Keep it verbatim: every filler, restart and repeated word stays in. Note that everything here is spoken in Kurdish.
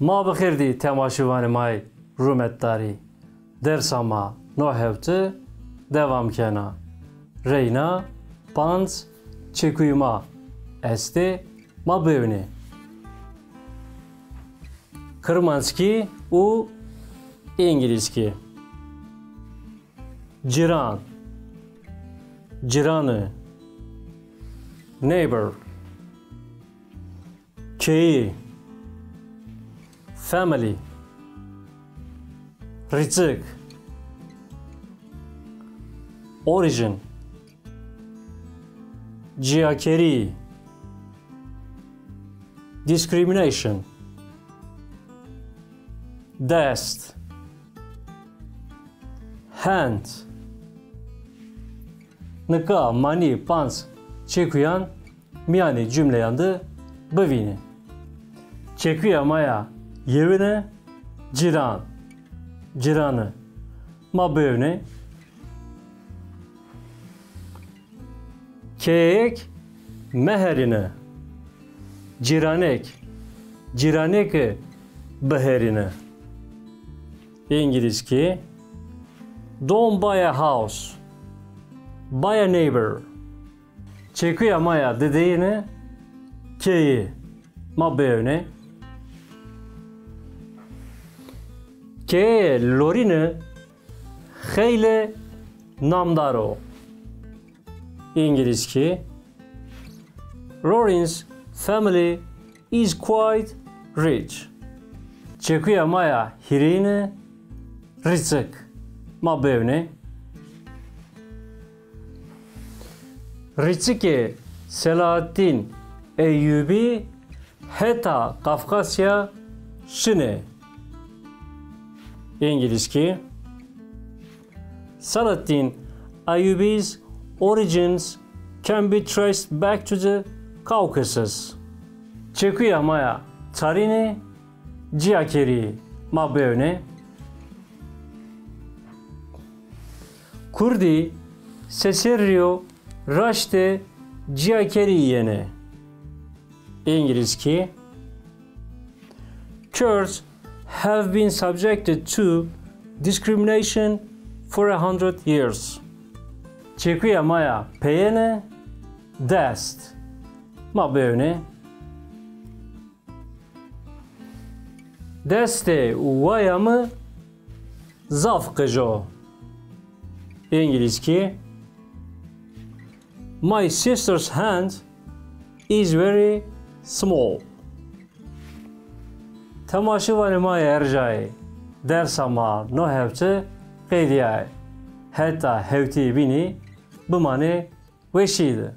Ma bi xêr dî temaşevanê ma yê rûmetdarî. Dersa ma no hewti devam kena. Reyna panc çekuy ma estê, ma bêwnê. Kirmanckî û îngilîzkî. Ciran. Ciranî. Neighbor. Keyî. Family. Rîçik. Origin. Ciyakerî. Discrimination. Dest. Hand. Nika manî panc çekuyan mîyanê cumleyan de bivîne. Çekuya ma ya yewine ciran, ciranî. Ma bêwne. Keyeyek meherîne. Cîranek. Cîranekî biherîne. Îngilîzkî. Don't buy a house. Buy a neighbor. Çekuya ma ya dideyîne keyî. Ma bêwne. Keyeyê Lorînî xeylê namdar o. Îngilîzkî. Rory's family is quite rich. Çekuya ma ya hîrêyînî rîçik. Ma bêwne. Rîçikê Selahattîn Eyûbî heta Qafqasya şinê. Îngilîzkî. Salahaddin Ayyubi's origins can be traced back to the Caucasus. Çekuya ma ya tarînê ciyakerî ma bêwne. Kurdî seserîyo raştê ciyakerî yene. Îngilîzkî. Kurds have been subjected to discrimination for a hundred years. Çekuya ma ya peyêne dest. Ma bêwne. Destê waya mi zaf qij o. Îngilîzkî. My sister's hand is very small. Temaşevanê ma yê erjayê, dersa ma no hewti qediyaye. Heta hewtiyê bînî bimanê weşî de.